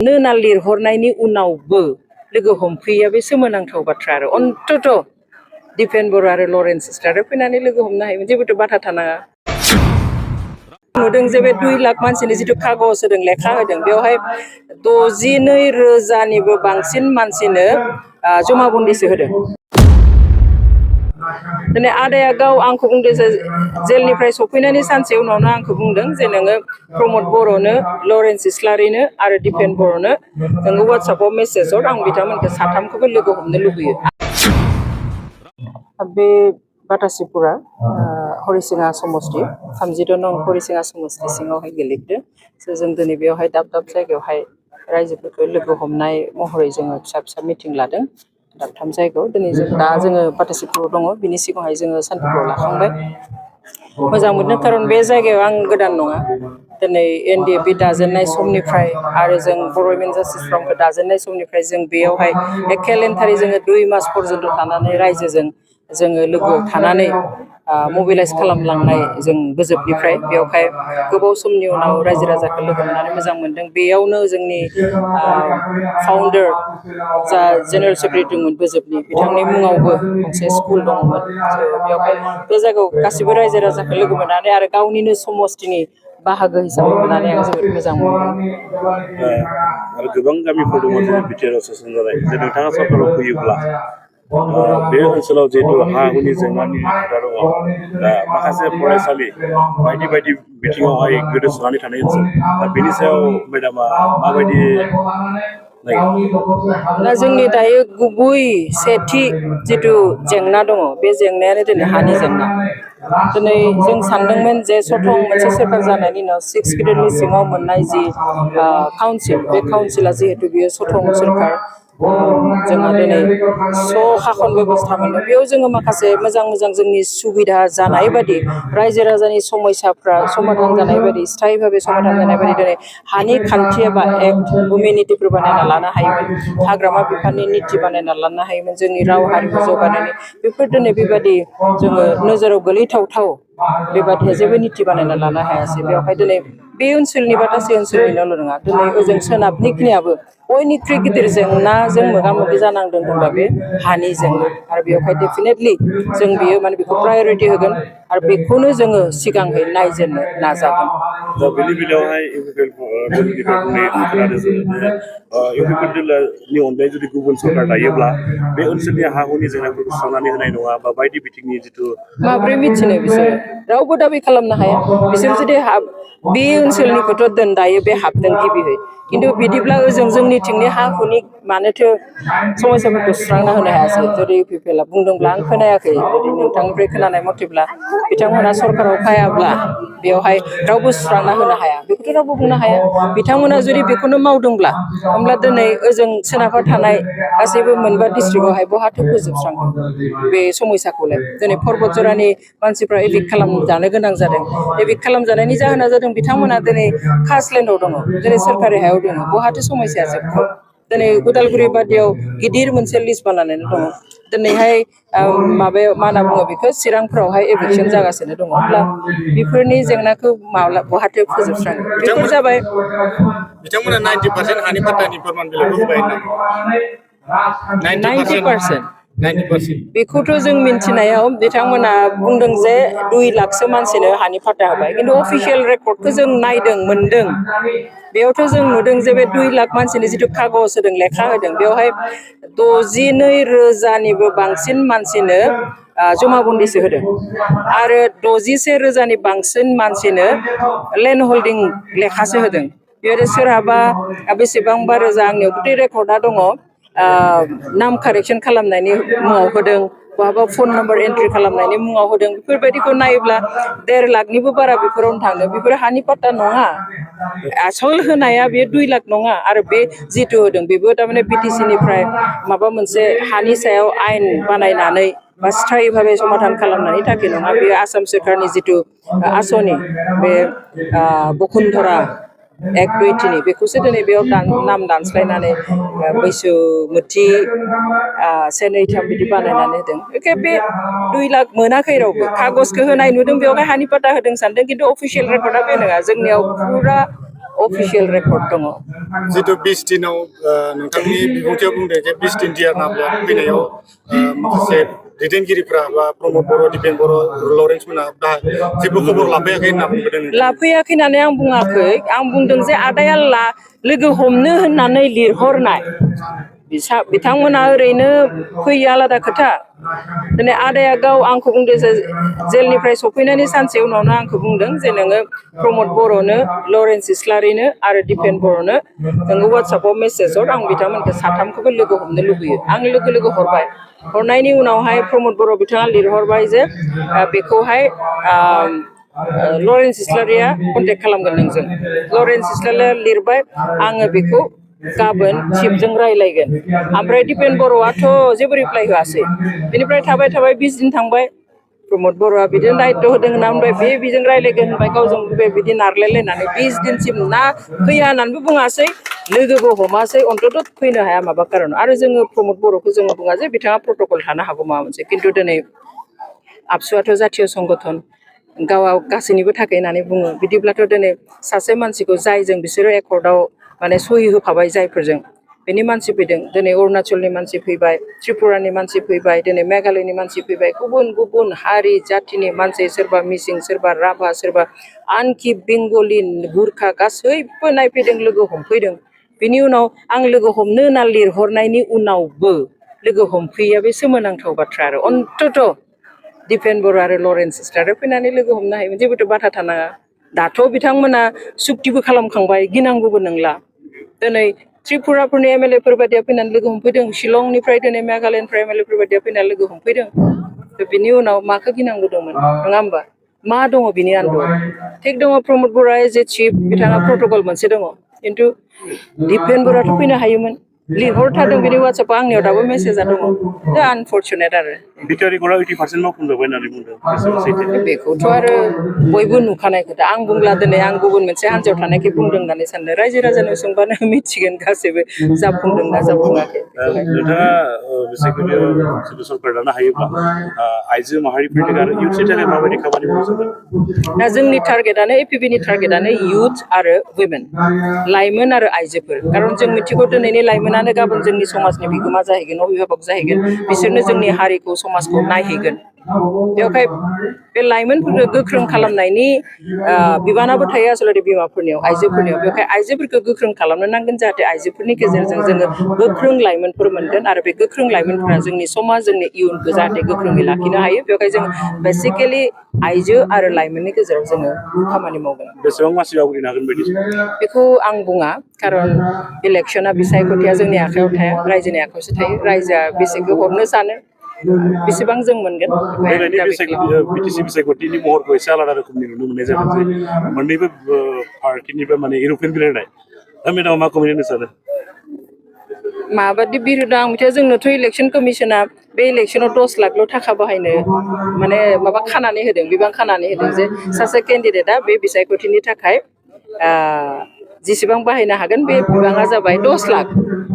नोना लिरहरनायनि उनावबो लोगो हमफैया बे सोमोनांथाव बाथ्रा आरो अन्तत दिपेन बर' आरो लरेन्स सिस्टार फैनानै लोगो हमनो हायोमोन जेबोथ' बाथा थानाङा नुदों जे बे 2 लाख मानसिनि जिथु कागज होदों लेखा होदों बेवहाय 62,000निबो बांसिन मानसिनो जमाबन्दिसो होदों दिनै आदाया गाव आंखौ बुंदों जे जेलनिफ्राय सफैनायनि सानसे उनावनो आंखौ बुंदों जे नोङो प्रमद बर'नो लरेन्स इस्लारिनो आरो दिपेन बर'नो नोङो वाट्सएपआव मेसेज हर आं बिथांमोनखौ साथामखौबो लोगो हमनो लुबैयो बे बातासिपुरा हरिसिङा समष्टि 32 नं हरिसिङा समष्टि सिङावहाय गोलैदों जों दिनै बेवहाय दाब दाब जायगायावहाय रायजोफोरखौ लोगो हमनाय महरै जोङो फिसा फिसा मिटिं लादों दाबथाम जायगायाव दिनै जोङो बातासिपुराव दङ बिनि सिगाङावहाय जोङो सान्तिपुराव लाखांबाय मोजां मोनदों खारन बे जायगायाव आं गोदान नङा दिनै NDFB दाजेननाय समनिफ्राय आरो जों बर' वुमेन जास्टिस फ्रमखौ दाजेननाय समनिफ्राय जों बेयावहाय केलेन्डारि जोङो 2 मास पर्यन्त थानानै रायजोजों जोङो लोगोआव थानानै मबिलाइज खालामलांनाय जों बोजोबनिफ्राय बेवहाय गोबाव समनि उनाव रायजो राजाखौ लोगो मोननानै मोजां मोनदों बेयावनो जोंनि फाउन्डार जा जेनेरेल सेक्रेटारि दंमोन बोजोबनि बिथांनि मुङावबो मोनसे स्कुल दङमोन बेवहाय बे जायगायाव गासिबो रायजो राजाखौ लोगो मोननानै आरो गावनिनो समष्टिनि बाहागो हिसाबै मोननानै आं जोबोद मोजां मोनदों आरो गोबां गामिफोर दङ जेरै बिटिआर सेसन जानाय जे नोंथाङा सरकाराव फैयोब्ला बे ओनसोलाव जिहेतु हा हुनि जेंनानि खोथा दङ दा माखासे फरायसालि बायदि बायदि बिथिङावहाय गोदोसोनानै थानाय ओनसोल दा बेनि सायाव मेडामा माबायदि दा जोंनि दायो गुबै सेथि जिथु जेंना दङ बे जेंनायानो दिनै हानि जेंना दिनै जों सानदोंमोन जे सथं मोनसे सोरखार जानायनि उनाव 6 सिड्युलनि सिङाव मोननाय जि काउन्सिल बे काउन्सिला जिहेतु बियो सथं सोरखार जोंहा दिनै हाखन बेबस्था मोनदों बेयाव जोङो माखासे मोजां मोजां जोंनि सुबिदा जानाय बादि रायजो राजानि समस्याफ्रा समाधान जानाय बादि स्थायी भाबे समाधान जानाय बादि दिनै हानि खान्थि एबा एक्ट हुमेनिटिफोर बानायना लानो हायोमोन हाग्रामा बिफाननि निति बानायना लानो हायोमोन जोंनि राव हारिमु जौगानायनि बेफोर दिनै बेबादि जोङो नोजोराव गोलैथावथाव बेबादिया जेबो निति बानायना लानो हायासै बेवहाय दिनै बे ओनसोलनि बातासि ओनसोलनिल' नङा दिनै ओजों सोनाबनिखिनियाबो बयनिख्रुइ गिदिर जेंनाजों मोगा मोगि जानांदों होनबा बे हानि जेंना आरो बेवहाय डेफिनेटलि जों बेयो माने बेखौ प्रायरिटि होगोन आरो बेखौनो जोङो सिगांहै नायजेननो नाजागोन दा बेनि बेलायावहाय जिल्लानि अनगायै जुदि गुबुन सरकार दायोब्ला बे ओनसोलनि हा हुनि जेंनाफोरखौ सुस्रांनानै होनाय नङा बा बायदि बिथिंनि जिथु माब्रै मिथिनो बिसोरो रावबो दाबि खालामनो हाया बिसोर जुदि बे ओनसोलनिखौथ' दायो बे हाबदों गिबियै खिन्थु बिदिब्ला ओजों जोंनिथिंनि हा हुनि मानोथो समस्याफोरखौ सुस्रांना होनो हायासै जुदि इउपिपिएलआ बुंदोंब्ला आं खोनायाखै जुदि नोंथांनिफ्राय खोनानाय मथेब्ला बिथांमोना सरकाराव फायाब्ला बेवहाय रावबो सुस्रांना होनो हाया बेखौथ' रावबो बुंनो हाया बिथांमोना जुदि बेखौनो मावदोंब्ला होमब्ला दिनै ओजों सोनाबहा थानाय गासैबो मोनबा डिस्ट्रिक्टआवहाय बहाथो फोजोबस्रांगोन बे समस्याखौलाय दिनै पर्बत जरानि मानसिफ्रा एभिक्ट खालामजानो गोनां जादों एभिक्ट खालामजानायनि जाहोना जादों बिथांमोना दिनै कास्टलेण्डआव दङ दिनै सोरखारि हायाव दङ बहाथो समस्या जोबखो दिनै उदालगुरि बादियाव गिदिर मोनसे लिस्ट बानायनानै दङ दिनैहाय माबायाव मा होनना बुङो बेखौ चिरांफोरावहाय एभिक्सन जागासिनो दङ अब्ला बेफोरनि जेंनाखौ बहाथो फोजोबस्रांगोन बेफोर जाबाय बिथांमोना 90% हानि पाट्टानि फोरमान बिलाइखौ होबाय होनदों 90% बेखौथ' जों मिन्थिनायाव बिथांमोना बुंदों जे 2 लाखसो मानसिनो हानि पाट्टा होबाय खिन्थु अफिसियेल रेकर्डखौ जों नायदों मोनदों बेयावथ' जों नुदों जे बे 2 लाख मानसिनि जिथु कागज होदों लेखा होदों बेवहाय 62,000निबो बांसिन मानसिनो जमाबन्दिसो होदों आरो 61,000नि बांसिन मानसिनो लेन्ड हल्डिं लेखासो होदों बेयाव सोरहाबा बेसेबांबा रोजा आंनियाव गथै रेकर्डआ दङ नाम कारेक्सन खालामनायनि मुङाव होदों बहाबा फन नाम्बार एन्ट्रि खालामनायनि मुङाव होदों बेफोरबायदिखौ नायोब्ला 1.5 लाखनिबो बारा बेफोरावनो थाङो बेफोर हानि पाट्टा नङा आसल होनाया बे 2 लाख नङा आरो बे जिथु होदों बेबो थारमाने बिटिसिनिफ्राय माबा मोनसे हानि सायाव आयेन बानायनानै बा स्थायी भाबे समाधान खालामनायनि थाखाय नङा बेयो आसाम सोरखारनि जिथु आसनि बे बसुन्धरा एक 2-3 बेखौसो दिनै बेयाव नाम दानस्लायनानै बैसोमुथि 1, 2, 3 बिदि बानायनानै होदों बे 2 लाख मोनाखै रावबो कागजखौ होनाय नुदों बेवहाय हानि पाट्टा होदों सानदों खिन्थु अफिसियेल रेकर्डआ बे नङा जोंनियाव फुरा अफिसियेल रेकर्ड दङ जितु 20 दिनाव नोंथांनि बिबुंथियाव बुंदों जे 20 दिन दियार नाब्ला फैनायाव माखासे दैदेनगिरिफ्रा बा प्रमद बर' दिपेन बर' लरेन्स मोना जेबो खबर लाफैयाखै होनना बुंदों लाफैयाखै होननानै आं बुङाखै आं बुंदों जे आदाया लोगो हमनो होननानै लिरहरनाय बिथांमोना ओरैनो फैयो आलादा खोथा दिनै आदाया गाव आंखौ बुंदों जे जेलनिफ्राय सफैनायनि सानसे उनावनो आंखौ बुंदों जे नोङो प्रमद बर'नो लरेन्स इस्लारिनो आरो दिपेन बर'नो नोङो वाट्सएपआव मेसेज हर आं बिथांमोनखौ साथामखौबो लोगो हमनो लुबैयो आं लोगो हरबाय हरनायनि उनावहाय प्रमद बर' बिथाङा लिरहरबाय जे बेखौहाय लरेन्स इस्लारिया कन्टेक्ट खालामगोन नोंजों लरेन्स इस्लारिया लिरबाय आङो बेखौ गाबोन चिफजों रायलायगोन ओमफ्राय दिपेन बर'आथ' जेबो रिप्लाइ होआसै बेनिफ्राय थाबाय 20 दिन थांबाय प्रमद बर'आ बिदिनो दायित्व होदों होनना ओमफ्राय बेजों रायलायगोन होनबाय गावजों बिदि नारलायलायनानै 20 दिनसिम ना फैया होननानैबो बुङासै लोगोबो हमासै अन्तत फैनो हाया माबा खारन आरो जोङो प्रमद बर'खौ जोङो बुङा जे बिथाङा प्रट'कल थानो हागौ माबा मोनसे खिन्थु दिनै आबसुआथ' जातीय संगठन गावआ गासैनिबो थाखाय होननानै बुङो बिदिब्लाथ' दिनै सासे मानसिखौ जायजों बिसोरो एकर्डआव माने सहि होफाबाय जायफोरजों बेनि मानसि फैदों दिनै अरुणाचलनि मानसि फैबाय त्रिपुरानि मानसि फैबाय दिनै मेघालयनि मानसि फैबाय गुबुन हारि जातिनि मानसि सोरबा मिसिं सोरबा राभा सोरबा आनखि बेंगलि गुरखा गासैबो नायफैदों लोगो हमफैदों बेनि उनाव आं लोगो हमनो होनना लिरहरनायनि उनावबो लोगो हमफैया बे सोमोनांथाव बाथ्रा आरो अन्तत दिपेन बर' आरो लरेन्स इस्लारिया फैनानै लोगो हमनो हायोमोन जेबोथ' बाथा थानाङा दाथ' बिथांमोना सुक्तिबो खालामखांबाय गिनांगौबो नंला दिनै त्रिपुराफोरनि MLA फोर बायदिया फैनानै लोगो हमफैदों शिलंनिफ्राय दिनै मेघालयनिफ्राय MLA फोर बायदिया फैनानै लोगो हमफैदों बिनि उनाव माखौ गिनांगौ दंमोन नङा होमबा मा दङ बिनि आन्दोआव थिग दङ प्रमद बर'आ एज ए चिफ बिथाङा प्रट'कल मोनसे दङ खिन्थु दिपेन बर'आथ' फैनो हायोमोन लिरहरथारदों बिनि वाट्सएपआव आंनियाव दाबो मेसेजआ दङ दा आनफर्चुनेट आरो बिटिआरखौरा 80% मावफुंजोब्बाय होननानै बुंदों बेखौथ' आरो बयबो नुखानाय खोथा आं बुंब्ला दिनै आं गुबुन मोनसे हान्जायाव थानायखाय बुंदों होननानै सानदों रायजो राजानो सोंबानो मिथिगोन गासैबो जाफुंदोंना जाफुङाखै नोंथाङा बिसायख'थियाव जुदि सरकार दानो हायोब्ला आइजो माहारिफोरनि आरो इयुथनि थाखाय माबायदि खामानि मावनो सानदों दा जोंनि टारगेटआनो APBनि टारगेटआनो इयुथ आरो वुमेन लाइमोन आरो आइजोफोर खारन जों मिथिगौ दिनैनि लाइमोनानो गाबोन जोंनि समाजनि बिगोमा जाहैगोन अभिभाबक जाहैगोन बिसोरनो जोंनि हारिखौ समाजखौ नायहैगोन बेवहाय बे लाइमोनफोरखौ गोख्रों खालामनायनि बिबानाबो थायो आसलथे बिमाफोरनियाव आइजोफोरनियाव बेवहाय आइजोफोरखौ गोख्रों खालामनो नांगोन जाहाथे आइजोफोरनि गेजेरजों जोङो गोख्रों लाइमोनफोर मोनगोन आरो बे गोख्रों लाइमोनफोरा जोंनि समाज जोंनि इयुनखौ जाहाथे गोख्रोङै लाखिनो हायो बेवहाय जों बेसिकेलि आइजो आरो लाइमोननि गेजेराव जोङो खामानि मावगोन बेसेबां मानसि आवग्रिनो हागोन बायदि बेखौ आं बुङा खारन इलेक्सना बिसायख'थिया जोंनि आखायाव थाया रायजोनि आखायावसो थायो रायजोआ बेसेखौ हरनो सानो बेसेबां जों मोनगोन बिटिसि बिसायख'थिनि महरखौ एसे आलादा रोखोमनि नुनो मोननाय जादों जे मोननैबो पार्टिनिफ्राय माने इउर'पियान बिलायनाय दा मेडामा मा कमेन्ट होनो सानो माबादि बिरोदा आं मिथिया जोंनोथ' इलेक्सन कमिसना बे इलेक्सनाव 10 लाखल' थाखा बाहायनो माने माबा खानानै होदों बिबां खानानै होदों जे सासे केन्डिडेटआ बे बिसायख'थिनि थाखाय जेसेबां बाहायनो हागोन बे बिबाङा जाबाय 10 लाख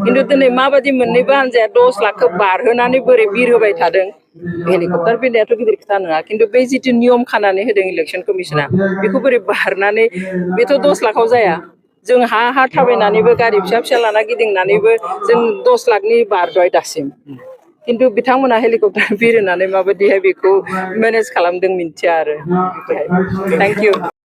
खिन्थु दिनै माबादि मोननैबो हान्जाया 10 लाखखौ बारहोनानै बोरै बिर होबाय थादों हेलिकप्टार बिरनायाथ' गिदिर खोथा नङा खिन्थु बे जिथु नियम खानानै होदों इलेक्सन कमिसना बेखौ बोरै बारनानै बेथ' 10 लाखाव जाया जों हा थाबायनानैबो गारि फिसा लाना गिदिंनानैबो जों 10 लाखनि बारबाय दासिम खिन्थु बिथांमोना हेलिकप्टार बिरहोनानै माबायदिहाय बेखौ मेनेज खालामदों मिन्थिया आरो थेंक इउ